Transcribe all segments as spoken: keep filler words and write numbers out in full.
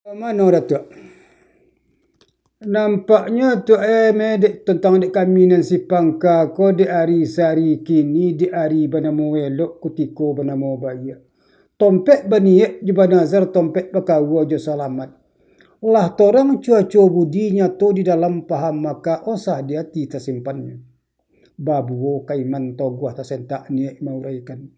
Mano, Datuak? Nampaknyo Tuak, eh, meh, dek tantang dek kami nan si pangka ko, dek ari sari kini, dek ari banamo elok, kutiko banamo baiak. Tompek baniek jo banazar, tompek bakaua jo salamat. Lah torang cuaco budi nyato di dalam paham, mako osah di ati tasimpannyo. Babuo kaiman toguah tasentak niek mauraikan.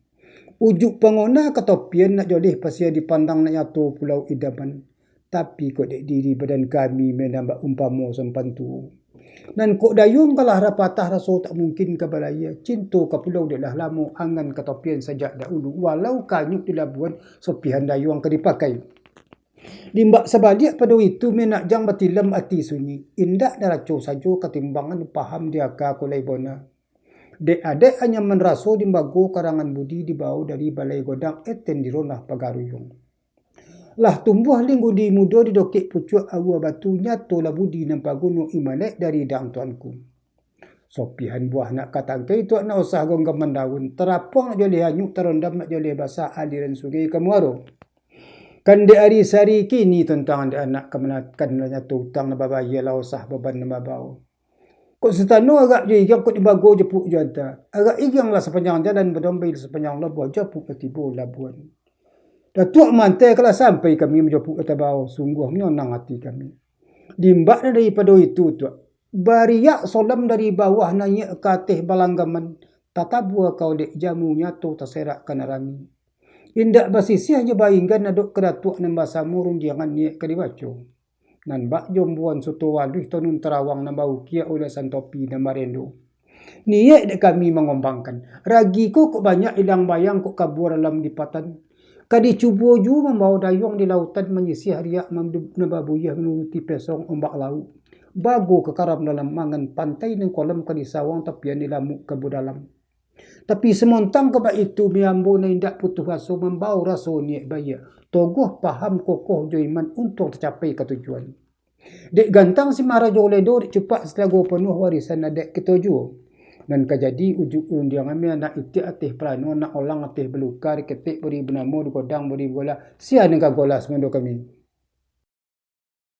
Ujuik pangona katopian nak joleh pasia dipandang nak nyato pulau idaman. Tapi kok dek diri badan kami manambah umpamo sampan tuo. Nan kok dayuang kalah rapatah raso tak mungkin ka balaia, cinto ka pulau dek lah lamo angan katopian sajak dahulu, walau kanyuik di labuan sopihan dayuang ka dipakai. Limbak sabaliak pado itu, menak jang batilam ati sunyi, indak naraco sajo katimbangan paham di aka ko lai bona. Dek adek anyaman raso limbago karangan budi dibao dari balai godang eten di ronah pagaruyuang. Lah tumbuah linggudi mudo di dokek pucuak aua batu, nyato lah budi nan paguno imalek dari dang tuanku. Sopihan buah nak katangkai tuak nak usah gonggaman daun, tarapuang nak joleh anyuik, tarondam nak joleh basah aliran sungai ka muaro. Kan dek ari sari kini tantang dek anak kamanakan lah nyato utang nan babayia lah osah baban nan babao. Kok sitano agak jo igang, kok dibago japuak jo anta. Agak igang lah sapanjang jalan, badombai lah sapanjang labuah, japuak lah tibo labuan. Datuak mantai kalah sampai kami manjapuak lah tabao, sungguah manyonang ati kami. Limbak nan daripado itu, Tuak, bariak solam dari bawah naiak ka ateh balanggaman, tatabua kau dek jamu nyato taserak ka nan rami. Indak basisiah jo bainggan adok ka datuak nan basamo rundiangan niek ka dibaco. Nan bak jombuan soto waluih tanun tarawang nan baukia oleh santopi nan marendo. Niek dek kami mangombangkan. Ragi ko kok banyak ilang bayang kok kabua dalam lipatan. Ka dicubo juo mambao dayuang di lautan manyisiah riak nan babuyah manuruti pesong ombak lauk. Bago ka karam dalam mangan pantai nan kolam ka disawang tapian di lamuk kabua dalam. Tapi samontang ka baitu, mi ambo nan indak putuh aso mambao raso niek baiak, toguah paham kokoh jo iman untuang tacapai ka tujuan. Dek gantang si Maharajo Ledo, dek cupak si Talago Panuah warisan adaik kito juo. Nan ka jadi ujuik rundiang kami anak itiak ateh palano, anak olang ateh baluka, diketek bari banamo, digodang bari bagolah, sia nan ka golah sumando kami.